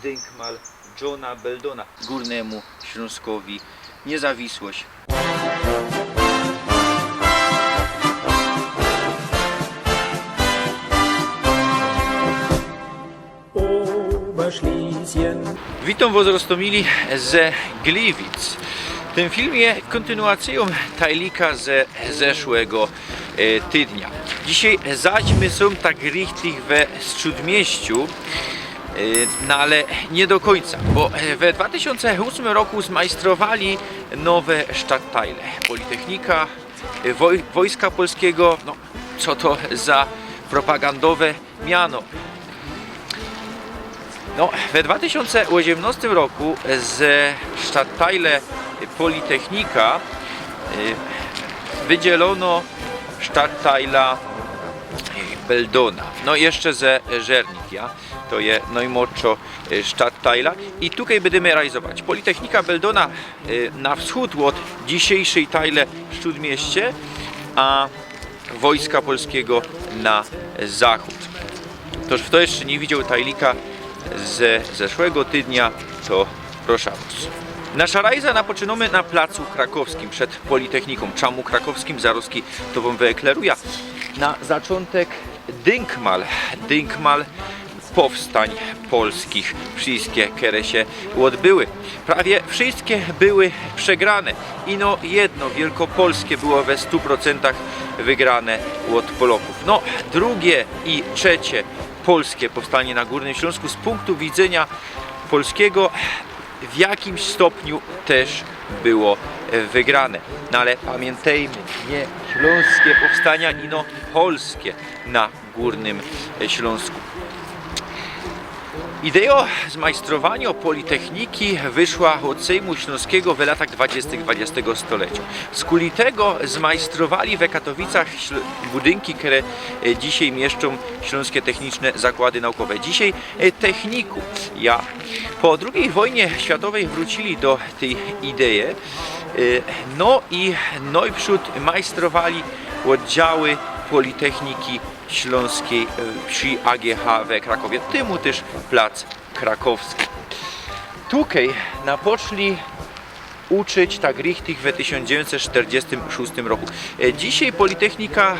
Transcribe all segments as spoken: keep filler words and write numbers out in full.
dynkmal Johna Beldona, Górnymu Śląskowi niezawisłość. Witōm wŏs, roztōmili, ze Gliwic. Tyn film je kōntynuacyjōm tajlika ze zeszłego e, tydnia. Dzisiej zaś my sōm tak richtig we Strzōdmieściu, e, no ale niy do kōńca, bo e, we dwa tysiōnce ôsmym roku zmajstrowali nowe sztattajle. Politechnika, e, woj-, Wojska Polskigo, no co to za propagandowe miano. No, we dwa tysiōnce ôziymnostym roku ze sztattajle Politechnika, e, wydzielono sztattajla, e, Beldona. No jeszcze ze Żernik, ja. To je nojmłodszŏ, e, sztattajla. I tukej bydymy rajzować. Politechnika Beldona, e, na wschōd ôd dzisiejszyj tajle w Strzōdmieście, a Wojska Polskigo na zachōd. Toż fto jeszcze niy widzioł tajlika ze zeszłego tydnia, to proszã wŏs. Naszã rajzã napoczynōmy na placu Krakowskim przed Politechnikōm. Czymu Krakowskim? Zarŏzki to wōm wyeklerujã. Na zaczōntek dynkmal, dynkmal powstań polskich, wszyjske, kere sie ôdbyły. Prawie wszyjske były przegrane. Ino jedno, wielkopolske, było we stu procentach wygrane ôd Polokōw. No, drugie i trzecie polske powstanie na Górnym Ślōnsku z punktu widzynio Polskigo w jakimś stopniu tyż było, e, wygrane. No ale pamiyntejmy, niy ślōnske powstania, ino polske na Górnym, e, Ślōnsku. Idejŏ zmajstrowaniŏ Politechniki wyszła ôd Sejmu Ślōnskigo w latach dwudziestych dwudziestego stoleciŏ. Skuli tego zmajstrowali we Katowicach śl-, budynki, kere, e, dzisiej mieszczōm Ślōnske Techniczne Zakłady Naukowe. Dzisiej, e, techniku. Ja. Po drugij wojnie światowej wrōcili do tyj ideje, e, no i nojprzōd majstrowali ôddziały Politechniki Ślōnskij, e, przi A G H we Krakowie. Tymu tyż plac Krakowski. Tukej napoczli uczyć tak richtig we tysiōnc dziewiyńćset sztyrdziestym szōstym roku. E, dzisiej Politechnika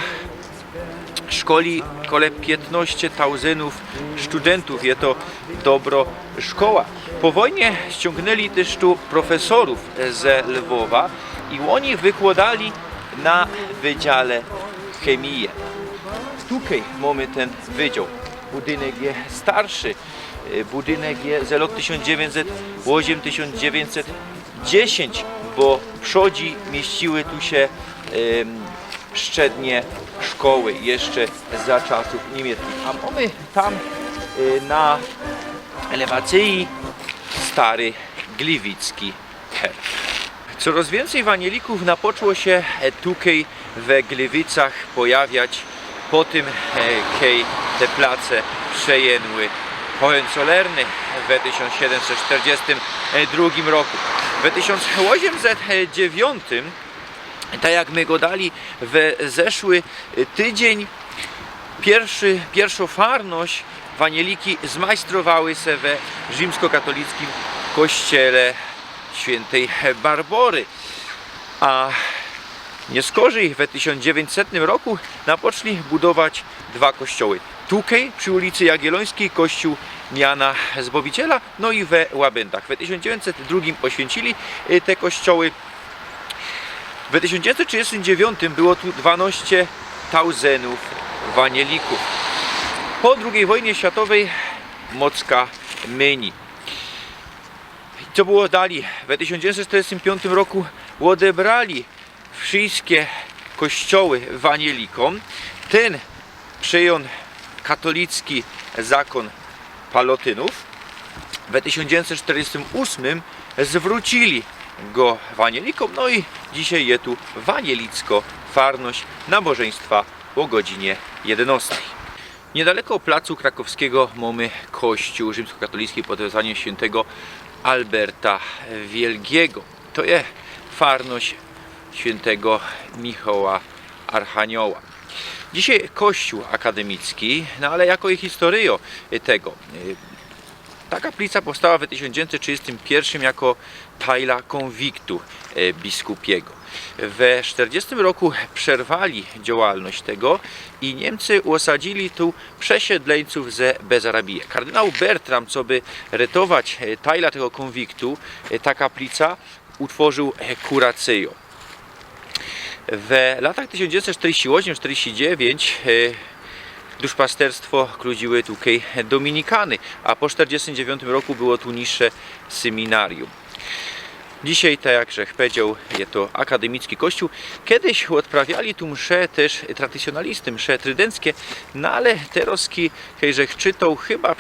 szkoli kole piytnŏście tauzyndōw studentōw. Je to dobrŏ szkoła. Po wojnie ściōngnyli tyż tu profesorōw ze Lwowa i ôni wykłŏdali na wydziale chemije. Tukej mōmy tyn wydział. Budynek je starszy. E, budynek je ze lŏt tysiōnc dziewiyńćset ôziym, tysiōnc dziewiyńćset dziesiyńć, bo przodzi miyściły tu sie, em, strzednie szkoły, jeszcze za czasōw niymiecczich. A mōmy tam, e, na elewacyji stary gliwicki Corŏz wiyncyj wanielikōw napoczło sie, e, tukej we Gliwicach pojawiać po tym, e, kej te place przejynły Hohenzollerne we tysiōnc siedymset sztyrdziestym drugim roku. We tysiōnc ôziymset dziewiōntym, tak jak my gŏdali we zeszły, e, tydziyń, piyrszy, piyrszŏ farnoś wanieliki zmajstrowały se we rzimskokatolickij kościele świyntyj Barbory. A niyskorzij we tysiōnc dziewiyńćsetnym roku napoczli budować dwa kościoły. Tukej przi ulicy Jagiellońskij kościōł Jana Zbawiciela, no i we Łabyndach. We tysiōnc dziewiyńćset drugim poświyncili, y, te kościoły. We tysiōnc dziewiyńćset trzidziestym dziewiōntym było tu dwanŏście tauzyndōw wanielikōw. Po drugij wojnie światowej mocka mynij. Co było dalij? We tysiōnc dziewiyńćset sztyrdziestym piōntym roku ôdebrali wszyjske kościoły wanielikōm. Tyn przijōn katolicki zakōn palotynōw. We tysiōnc dziewiyńćset sztyrdziestym ôsmym zwrōcili go wanielikōm, no i dzisiej je tu wanielicko farnoś, nabożyństwa ô godzinie jedynŏstej. Niydaleko placu Krakowskigo mōmy kościōł rzimskokatolickij pod wezwaniym świyntego Alberta Wielgigo. To je farnoś świyntego Michała Archanioła. Dzisiej kościōł akadymicki, no ale jako i historyjŏ tego, y, Ta kaplica powstała w tysiōnc dziewiyńćset trzidziestym piyrwszym jako tajla kōnwiktu, e, biskupiego. We sztyrdziestym roku przerwali działalność tego i Niymcy ôsadzili tu przesiedlyńcōw ze Bezarabije. Kardynał Bertram, coby retować, e, tajla tego kōnwiktu, e, ta kaplica utworził, e, kuracyjo. We latach tysiōnc dziewiyńćset sztyrdziestym ôsmym sztyrdziestym dziewięć, e, duszpasterstwo kludziły tukej dominikany, a po sztyrdziestym dziewiōntym roku było tu niższe seminarium. Dzisiej, tak jak żech powiedzioł, je to akademicki kościōł. Kedyś ôdprawiali tu msze tyż tradycjōnalistōm, msze trydynckie, no ale terŏz, kej żech czytoł, chyba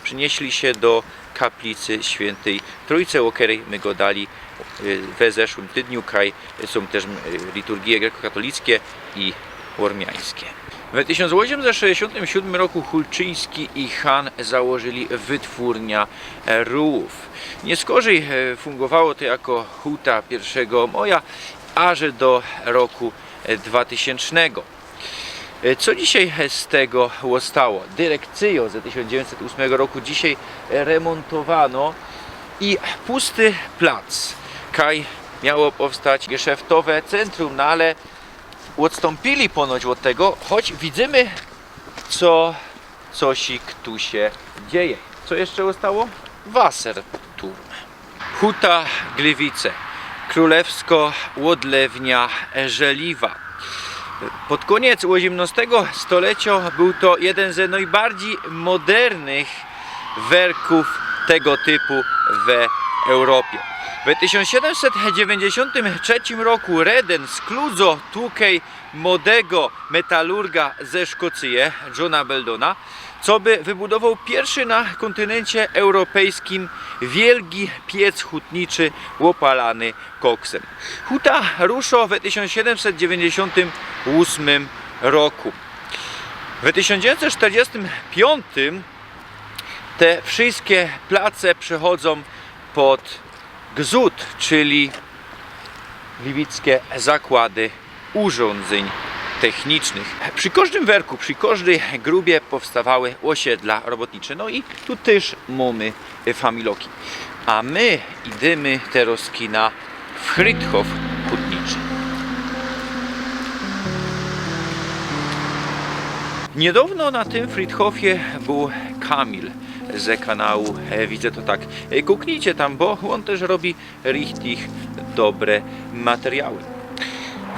przenieśli sie do kaplicy świętej Trójce, ô kerej my godali, y, we zeszłym tydniu, kaj sōm tyż, y, liturgie grekokatolickie i ôrmiańskie. We tysiōnc ôziemset szesćdziesiōntym siōdmym roku Hulczyński i Hahn założyli wytwórnia, e, rułōw. Niy skorzyj, e, fungowało to jako huta piyrszego moja, aże do roku, e, dwatysiōncznego. E, co dzisiej, e, z tego ôstało? Dyrekcyjo ze tysiōnc dziewiyńćset ôsmego roku dzisiej, e, remōntowano i pusty plac. Kaj miało powstać geszeftowe centrum, no ale ôdstōmpili ponoć ôd tego, choć widzymy, co, cosik tu sie dzieje. Co jeszcze ôstało? Wasserturm. Huta Gliwice, krōlewsko ôdlewnia żeliwa. Pod kōniec ôziymnŏstego stolecio bōł to jedyn ze nojbardzij modernych werkōw tego typu we Europie. We tysiōnc siedymset dziewiyńćdziesiōntym trzecym roku Reden skludzo tukej modego metalurga ze Szkocyje, Johna Beldona, coby wybudowoł piyrszy na kōntynyncie europejskim wielgi piec hutniczy ôpalany koksym. Huta ruszo we tysiōnc siedymset dziewiyńćdziesiōntym ôsmym roku. We tysiōnc dziewiyńćdziesiōntym sztyrdziestym piōntym te wszyjske place przechodzōm pod GZUT, czyli Gliwickie Zakłady Urządzeń Technicznych. Przi kożdym werku, przi kożdyj grubie powstawały ôsiedla robotnicze. No i tu tyż mōmy familoki. A my idymy terŏz na Friedhof hutniczy. Niydŏwno na tym Friedhofie bōł Kamil ze kanału, e, Widzę to tak. E, kuknijcie tam, bo ôn tyż robi richtig dobre materiały.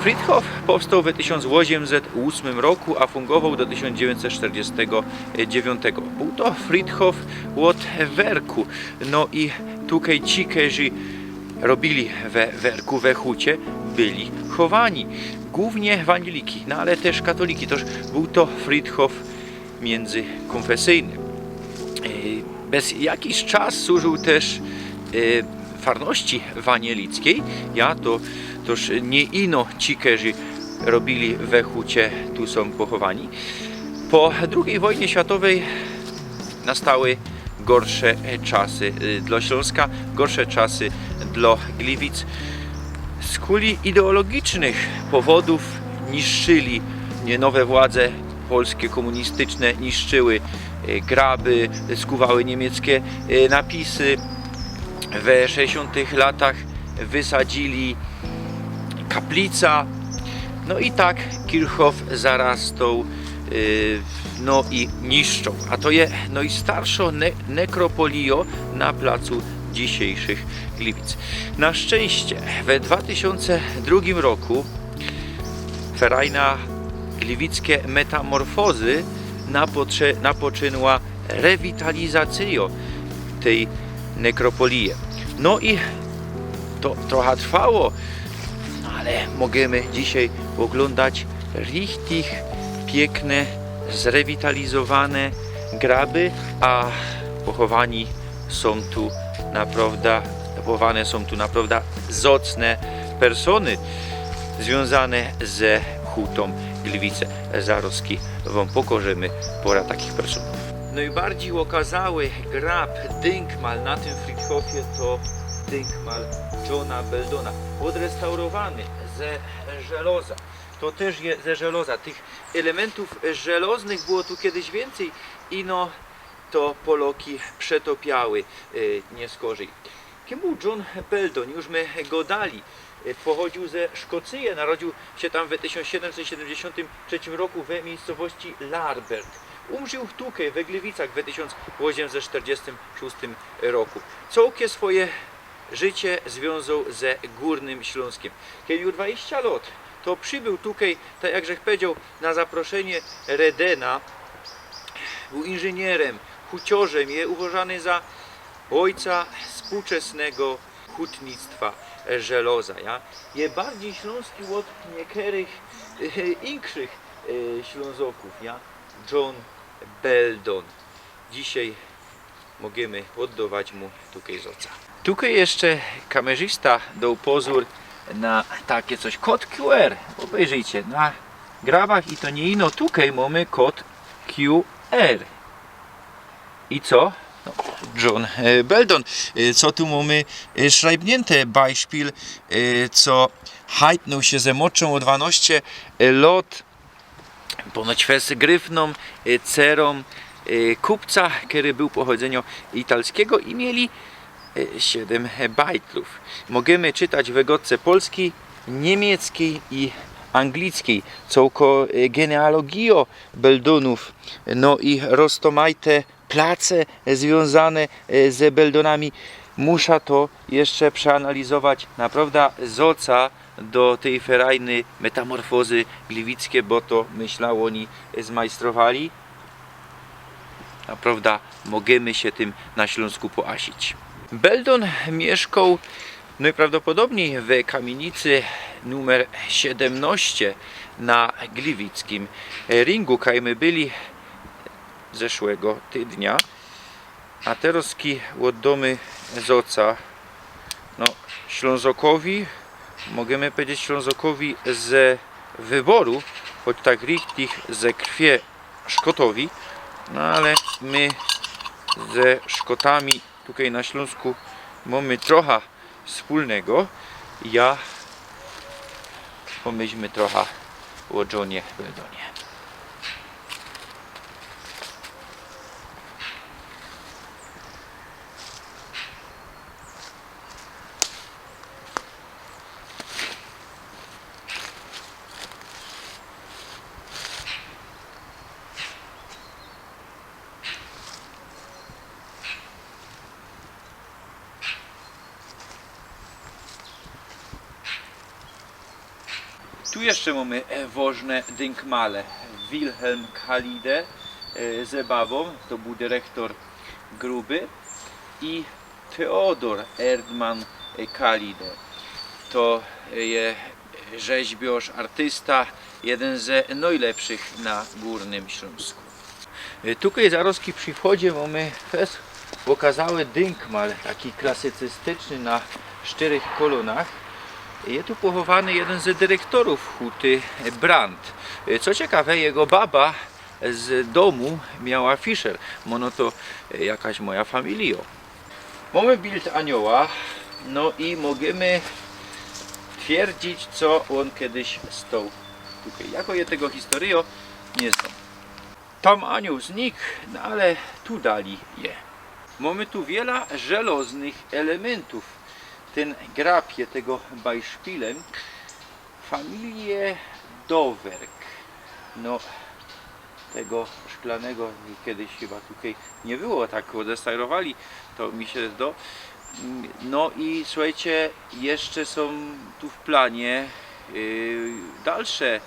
Friedhof powstoł we tysiōnc ôziymset ôsmym roku, a fungowoł do tysiōnc dziewiyńćset sztyrdziestego dziewiōntego. Bōł to Friedhof ôd werku. No i tukej ci, kerzy robiyli we werku, we hucie, byli chowani. Głōwnie anieliki, no ale tyż katoliki. Toż bōł to Friedhof miyndzykonfesyjny. E, bez jakiś czas służył tyż, e, farności anielickiej. Ja to, toż niy ino ci, kerzy robiyli we hucie, tu sōm pochowani. Po drugij wojnie światowej nastały gorsze, e, czasy, e, dlŏ Ślōnska, gorsze czasy dlŏ Gliwic. Skuli ideologicznych powodōw niszczyli, nie, nowe władze polskie kōmunistyczne niszczyły, e, graby, skuwały niymieckie, e, napisy. We sześćdziesiōntych latach wysadziyli kaplica. No i tak Kirchhof zarastoł, e, no i niszczōm. A to je nojstarszŏ ne-, nekropolijŏ na placu dzisiejszych Gliwic. Na szczynście we dwa tysiōnce drugim roku ferajna Gliwickie Metamorfozy napotrze-, napoczynła rewitalizacyjŏ tyj nekropolije. No i to trocha trwało, no ale możymy dzisiej ôglōndać richtig piykne, zrewitalizowane graby, a pochowani sōm tu naprŏwda, pochowane sōm tu naprŏwda zŏcne persōny zwiōnzane ze hutōm Gliwice. Zarŏzki wōm pokŏżymy pora takich persōnōw. Nojbardzij ôkazały grab, dynkmal na tym Friedhofie to dynkmal Johna Beldona, ôdrestaurowany ze żelŏza. To tyż je ze żelŏza. Tych elementōw żelŏznych było tu kedyś wiyncyj, ino to Poloki przetopiały, e, niyskorzij. Kim bōł John Beldon? Już my godali. E, pochodziōł ze Szkocyje, narodziōł sie tam we tysiōnc siedymset siedymdziesiōntym trzecim roku we miyjscowości Larbert. Umrził tukej we Gliwicach we tysiōnc ôziemset sztyrdziestym szōstym roku. Cołkie swoje życie zwiōnzoł ze Gōrnym Ślōnskim. Kej mioł dwadziścia lŏt, to przibōł tukej, tak jak żech pedzioł, na zaproszynie Redena. Bōł inżynierym, huciorzym, je uważany za ôjca współczesnego hutnictwa żeloza, ja? Je bardzij ślōnski ôd niykerych, e, inkszych, e, Ślōnzokōw, ja? John Beldon. Dzisiej możymy ôddować mu tukej zŏca. Tukej jeszcze kamerzysta doł pozōr na takie coś. Kod Q R. Ôbejrzyjcie, na grabach i to niy ino. Tukej mōmy kod Q R. I co? No, John, e, Beldon. E, co tu mōmy, e, szrajbniynte? Beispiel, e, co hajtnōł sie ze młodszōm ô dwanaście, e, lŏt, ponoć fest gryfnōm, e, cerōm, e, kupca, kery bōł pochodzynio italskigo i mieli, e, siedym, e, bajtlōw. Możymy czytać we gŏdce polskij, niymieckiej i anglickij. Cołko, e, genealogijo Beldonōw, no i roztomajte place zwiōnzane, e, ze Beldonami. Musza to jeszcze przeanalizować. Naprŏwda zŏca do tyj ferajnyj metamorfozy gliwickie, bo to, myśla, ôni zmajstrowali. Naprŏwda możymy sie tym na Ślōnsku poasić. Beldon miyszkoł nojprawdopodobnij we kamienicy numer siedymnaście na gliwickim rynku, kaj my byli zeszłego tydnia. A terŏz ki ôddōmy zŏca, no, Ślōnzokowi, możymy pedzieć Ślōnzokowi ze wyboru, choć tak richtig ze krwie Szkotowi, no ale my ze Szkotami tukej na Ślōnsku mōmy trocha wspōlnego. Ja, pomyślmy trocha ô Johnie Beldonie. Tu jeszcze mōmy, e, wożne dynkmale. Wilhelm Kalide, e, ze babōm, to bōł dyrektor Gruby, i Teodor Erdmann, e, Kalide. To, e, je rzeźbiŏrz, artysta, jedyn ze nojlepszych na Gōrnym Ślōnsku. E, tukej zarŏzki przi wchodzie mōmy fest ôkazały dynkmal, taki klasycystyczny, na sztyrych kolōnach. Je tu pochowany jedyn ze dyrektorōw huty, e, Brandt. E, co ciekawe, jego baba z dōmu miała Fischer. Mōno to, e, jakaś moja familijŏ. Mōmy bild anioła, no i możymy twierdzić, co ôn kedyś stoł tukej. Jako jŏ tego historyjŏ niy znōm. Tam anioł znik, no ale tu dalij je. Mōmy tu wiela żelŏznych elementōw. Tyn grab je tego bajszpilym familije Dowerk. No, tego szklanego kedyś chyba tukej niy było, tak ôdestawrowali, to mi sie zdo. No i suchejcie, jeszcze sōm tu w planie, yy, dalsze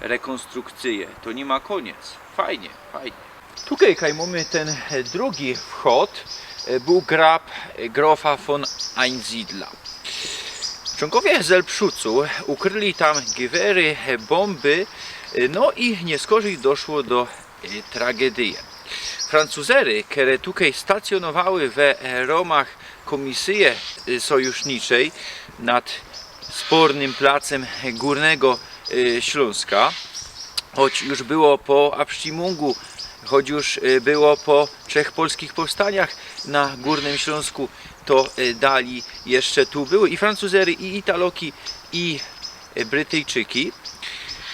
rekonstrukcyje. To niy ma kōniec. Fajnie, fajnie. Tukej, kaj mōmy tyn, e, drugi wchod, e, bōł grab, e, grofa von Einsiedla. Czōnkowie Selbschucu ukryli tam gewery, e, bōmby, e, no i niyskorzij doszło do, e, tragedyje. Francuzery, kere tukej stacjōnowały we, e, rōmach kōmisyje, e, sojuszniczej nad spornym placym Gōrnego, e, Ślōnska, choć już było po Abstimmungу, choć już, e, było po trzech polskich powstaniach na Gōrnym Ślōnsku, to, e, dalij jeszcze tu były i Francuzery, i Italoki, i, e, Brytyjczyki.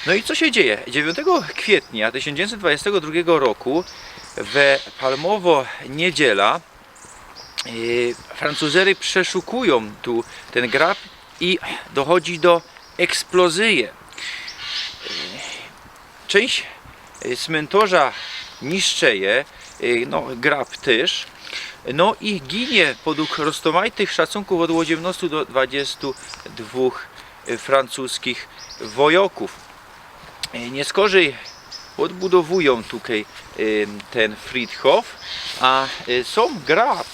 No i co sie dzieje? Dziewiōntego kwietnia tysiōnc dziewiyńćset dwudziestego drugiego roku We Palmowõ Niedziela, e, Francuzery przeszukujōm tu tyn grab i dochodzi do eksplozyje. E, czynść, e, smyntorza niszczeje, e, no, grab tyż. No i ginie podług roztōmajtych szacunkōw ôd ôziymnŏstu do dwadziestu dwōch, e, francuskich wojŏkōw. E, niyskorzij ôdbudowujōm tukej, e, tyn Friedhof, a, e, sōm grab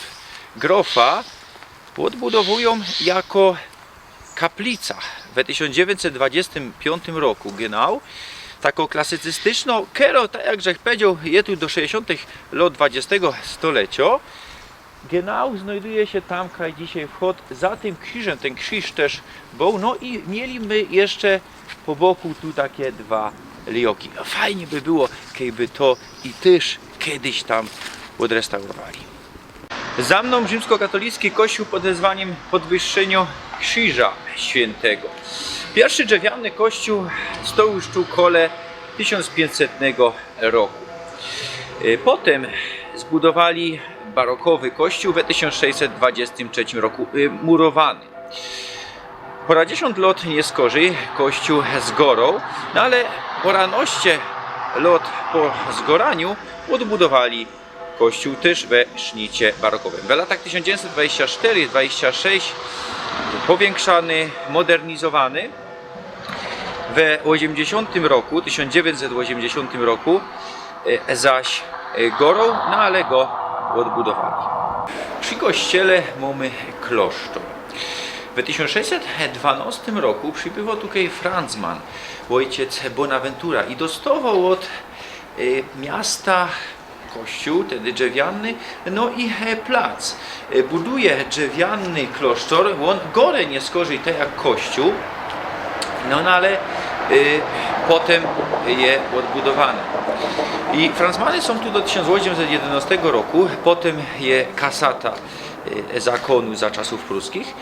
grofa ôdbudowujōm jako kaplica we tysiōnc dziewiyńćset dwadzieścia piōntim roku, genau. Tako klasycystyczno, kero, tak jak żech pedzioł, je tu do szejsdziesiōntych lŏt dwadziestego stoleciŏ. Genau, znŏjduje sie tam, kaj dzisiej wchod, za tym krziżym. Tyn krziż tyż bōł. No i mieli my jeszcze po boku tu take dwa lioki. Fajnie by było, kejby to i tyż kedyś tam ôdrestaurowali. Za mnōm rzimskokatolicki kościōł pod wezwaniym Podwyższeniŏ Krziża Świyntego. Piyrszy drzewiany kościōł stoł już tu kole tysiōnc piyńćsetnego roku. Y, potym zbudowali barokowy kościōł we tysiōnc sześćset dwadzieścia trzecim roku, y, murowany. Pŏradziesiōnt lŏt niyskorzij kościōł zgoroł, no ale pŏranŏście lŏt po zgoraniu ôdbudowali kościōł tyż we sznicie barokowym. W latach tysiōnc dziewiyńćset dwadzieścia sztyry dwadzieścia sześć powiynkszany, modernizowany. We ôziymdziesiōntym roku, tysiōnc dziewiyńćset ôziymdziesiōntym roku, e, zaś, e, goroł, no ale go ôdbudowali. Przi kościele mōmy klosztor. We tysiōnc sześćset dwanŏstym roku przibywoł tukej Franzman, ôjciec Bonaventura, i dostowoł ôd, e, miasta kościōł, tedy drzewiany, no i, e, plac. E, buduje drzewiany klosztor, ôn gore niyskorzij tak jak kościōł, no, no ale, e, potym je ôdbudowany. I Franzmany sōm tu do tysiōnc ôziymset jedynŏstego roku, potym je kasata, e, zakōnu za czasōw pruskich.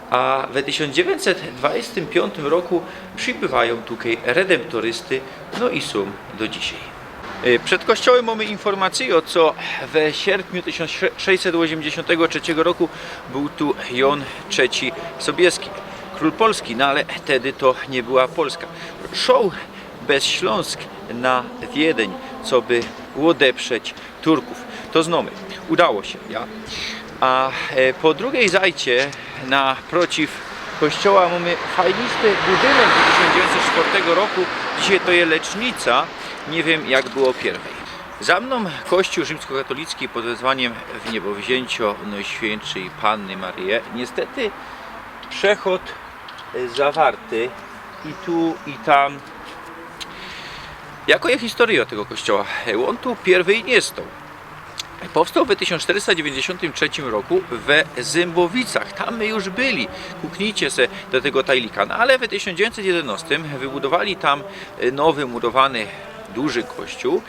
A we tysiōnc dziewiyńćset dwadzieścia piyńtym roku przibywajōm tukej redemptorysty, no i sōm do dzisiej. E, przed kościołym mōmy informacyjõ, co we sierpniu tysiōnc sześćset ôziymdziesiōntego trzeciego roku bōł tu Jōn trzeci Sobieski, krōl Polski, no ale wtedy to niy była Polska. Szoł bez Ślōnsk na Wiedeń, coby ôdeprzeć Turkōw. To znōmy. Udało sie, ja. A, e, po drugij zajcie naprociw kościoła mōmy fajnisty budynek z tysiōnc dziewiyńćset sztyrtego roku. Dzisiej to je lecznica. Niy wiym, jak było piyrwyj. Za mnōm kościoł rzimskokatolicki pod wezwaniym Wniebowzięciŏ Nojświyntszyj Panny Maryje. Niystety przechod, e, zawarty i tu, i tam. Jako je historyjŏ tego kościoła? E, ôn tu piyrwyj niy stoł. Powstoł we tysiōnc sztyrysta dziewiyńćdziesiōntym trzecim roku we Zymbowicach. Tam my już byli. Kuknijcie se do tego tajlika. No ale we tysiōnc dziewiyńćset jedynŏstym wybudowali tam, e, nowy, murowany, duży kościoł.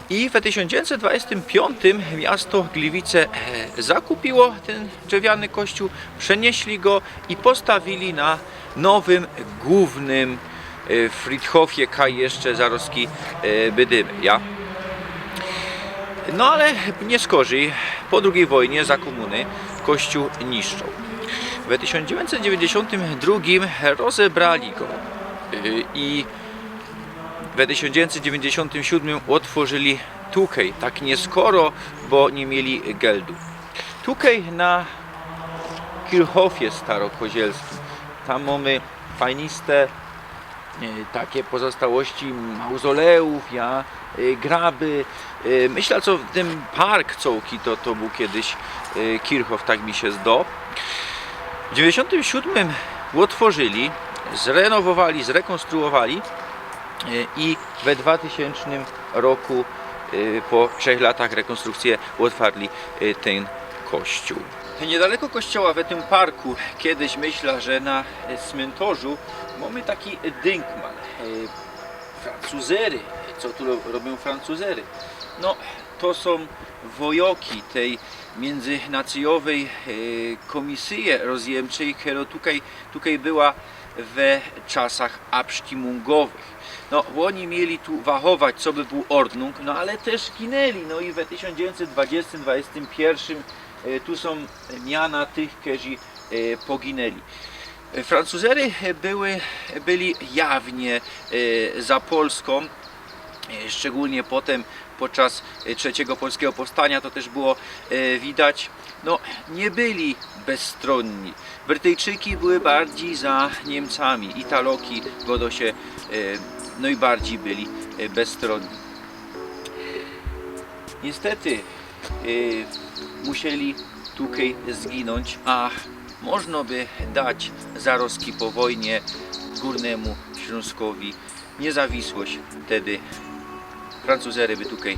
I we tysiōnc dziewiyńćset dwadzieścia piyńtym miasto Gliwice, e, zakupiło tyn drzewiany kościoł, przeniyśli go i postawili na nowym, głōwnym, e, Friedhofie, kaj jeszcze zarŏzki, e, bydymy, ja? No ale niyskorzij, po drugij wojnie, za kōmuny, kościoł niszczoł. We tysiōnc dziewiyńćset dziewiyńćdziesiōntym drugim rozebrali go, e, i we tysiōnc dziewiyńćset dziewiyńćdziesiōntym siōdmym ôtworzyli tukej, tak niyskoro, bo niy mieli geldu. Tukej na Kirchhofie Starokozielskim. Tam mōmy fajniste, e, take pozostałości mauzoleōw, ja, e, graby. E, myślã, co tyn park cołki to, to bōł kejś, e, Kirchhof, tak mi sie zdo. W dziewiyńćdziesiōntym siōdmym ôtworzyli, zrenowowali, zrekōnstruowali, e, i we dwatysiōncznym roku, e, po trzech latach rekōnstrukcyje ôtwarli, e, tyn kościoł. Niydaleko kościoła, we tym parku, kejś, myślã, że na, e, smyntorzu mōmy taki dynkman, e, Francuzery. Co tu ro-, robiōm Francuzery? No, to sōm wojŏki tyj miyndzynacyjōnyj, e, kōmisyje rozjymczyj, kerŏ tukej, tukej była we czasach absztimungownych. No, ôni mieli tu wahować, co by bōł ôrdnung, no ale tyż ginęli. No i we tysiōnc dziewiyńćset dwadziestym, dwadziestym piyrwszym, e, tu sōm miana tych, kerzy, e, poginęli. E, Francuzery, e, były, byli jawnie, e, za Polskōm, e, szczególnie potym podczas, e, trzeciego polskiego powstania to tyż było, e, widać. No, niy byli bezstrōnni. Brytyjczyki były bardzij za Niymcami, Italoki, godo sie, e, nojbardzij byli, e, bezstrōnni. Niystety, e, musieli tukej zginōńć, a możno by dać zarozki po wojnie Gōrnymu Ślōnskowi niyzawisłość, tedy Francuzery by tukej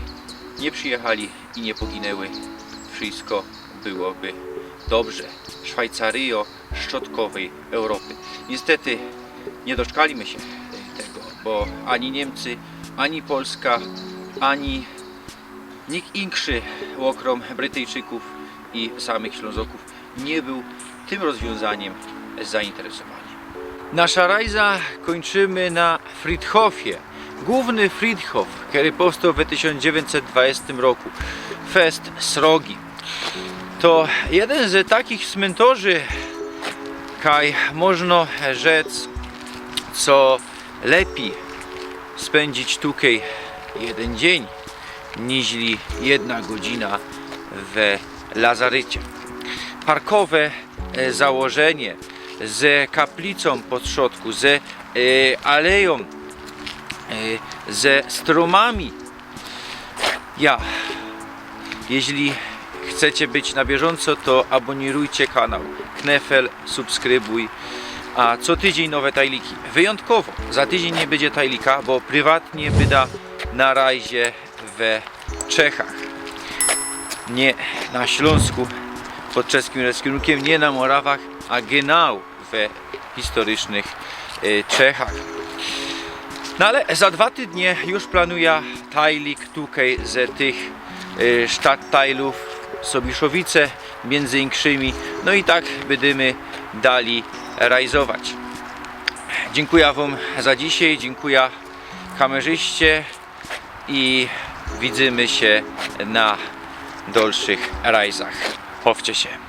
niy przijechali i niy poginęły. Wszysko byłoby dobrze. Szwajcaryjo strzodkowyj Europy. Niystety niy doczkalimy sie, e, tego, bo ani Niymcy, ani Polska, ani nikt inkszy ôkrōm Brytyjczykōw i samych Ślōnzokōw niy bōł tym rozwiōnzaniym zainteresowany. Nasza rajza kōńczymy na Friedhofie. Głōwny Friedhof, kery powstoł we tysiōnc dziewiyńćset dwadziestym roku. Fest srogi. To jedyn ze takich smyntorzi, kaj możno rzec, co lepij spyndzić tukej jedyn dziyń, niźli jedna godzina we lazarycie. Parkowe, e, założynie, ze kaplicōm po strzodku, ze, e, alejōm, e, ze strōmami. Ja. Jeźli chcecie być na bieżōnco, to abōnirujcie kanał. Knefel, subskrybōj. A co tydziyń nowe tajliki. Wyjōntkowo za tydziyń niy bydzie tajlika, bo prywatnie byda na rajzie we Czechach. Niy na Ślōnsku, pod czeskim rozkirunkym, niy na Morawach, a genau we historycznych, e, Czechach. No ale za dwa tydnie już planuja tajlik tukej ze tych, e, Stadtteilōw, Sobiszowice miyndzy inkszymi. No i tak bydymy dalij rajzować. Dziynkuja wōm za dzisiej, dziynkuja kamerzyście i widzymy sie na dalszych rajzach. Bawcie sie.